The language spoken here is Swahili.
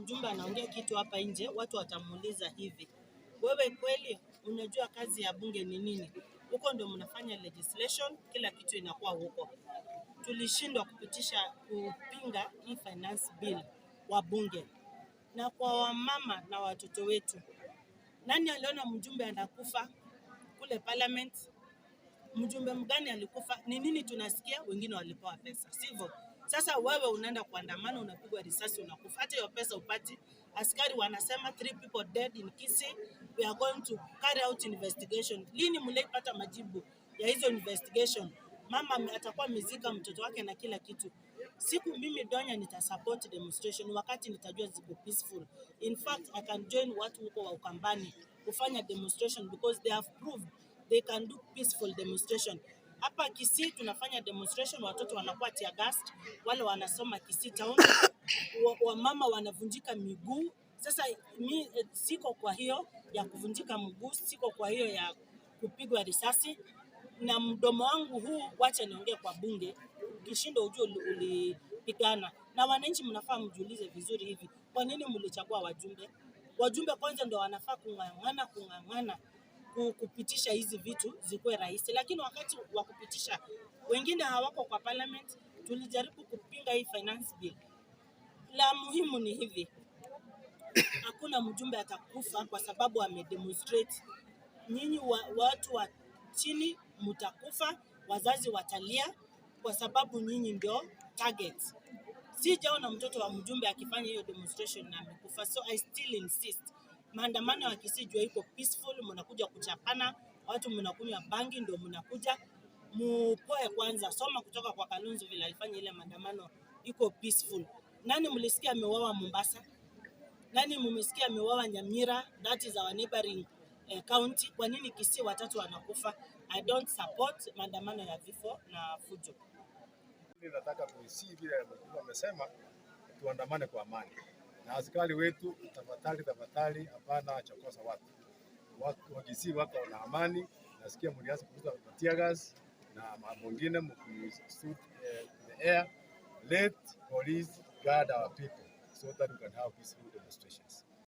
mjumbe anaongea kitu hapa nje, watu watamuuliza hivi, wewe kweli unajua kazi ya bunge ni nini? Huko ndio mnafanya legislation, kila kitu inakuwa huko. Tulishindwa kupitisha kupinga hii finance bill wa bunge, na kwa wamama na watoto wetu. Nani aliona mjumbe anakufa kule parliament? Mjumbe mgani alikufa? Ni nini tunasikia? Wengine walipewa pesa, sivyo? Sasa wewe unaenda kuandamana, unapigwa risasi, unakufa, hata hiyo pesa upati. Askari wanasema three people dead in Kisii, we are going to carry out investigation. Lini mlipata majibu ya hizo investigation? Mama atakuwa amezika mtoto wake na kila kitu. Siku mimi Donya nita support demonstration wakati nitajua ziko peaceful. In fact, I can join watu huko wa Ukambani kufanya demonstration because they have proved they can do peaceful demonstration. Hapa Kisii tunafanya demonstration, watoto wanakuwa tear gassed, wale wanasoma Kisii town, wamama wanavunjika miguu. Sasa mi siko kwa hiyo ya kuvunjika mguu, siko kwa hiyo ya kupigwa risasi, na mdomo wangu huu, wacha niongee kwa bunge, ukishindwa ujue ulipigana na wananchi. Mnafaa mjiulize vizuri hivi, kwa nini mlichagua wajumbe? Wajumbe kwanza ndio wanafaa kung'ang'ana kung'ang'ana kupitisha hizi vitu zikuwe rahisi, lakini wakati wa kupitisha wengine hawako kwa parliament. Tulijaribu kupinga hii finance bill. La muhimu ni hivi, hakuna mjumbe atakufa kwa sababu amedemonstrate. Nyinyi watu wa chini mtakufa, wazazi watalia kwa sababu nyinyi ndio target. Sijaona mtoto wa mjumbe akifanya hiyo demonstration na amekufa, so I still insist, maandamano ya Kisii jua iko peaceful, mnakuja kuchapana, watu mnakunywa bangi ndio mnakuja mupoe kwanza. Soma kutoka kwa Kalonzo vile alifanya ile maandamano iko peaceful. Nani mlisikia ameuawa Mombasa? Nani mumesikia ameuawa Nyamira? That is our neighboring county. Kwa nini Kisii watatu wanakufa? I don't support maandamano ya vifo na fujo. Nataka kuisii vile mkubwa amesema, tuandamane kwa amani na askari wetu, tafadhali tafadhali, hapana chokoza watu. Watu wa Kisii wako na amani. Nasikia mlianza kuuza tear gas na mambo mengine mkishoot the air. Let police guard our people so that we can have peaceful demonstration.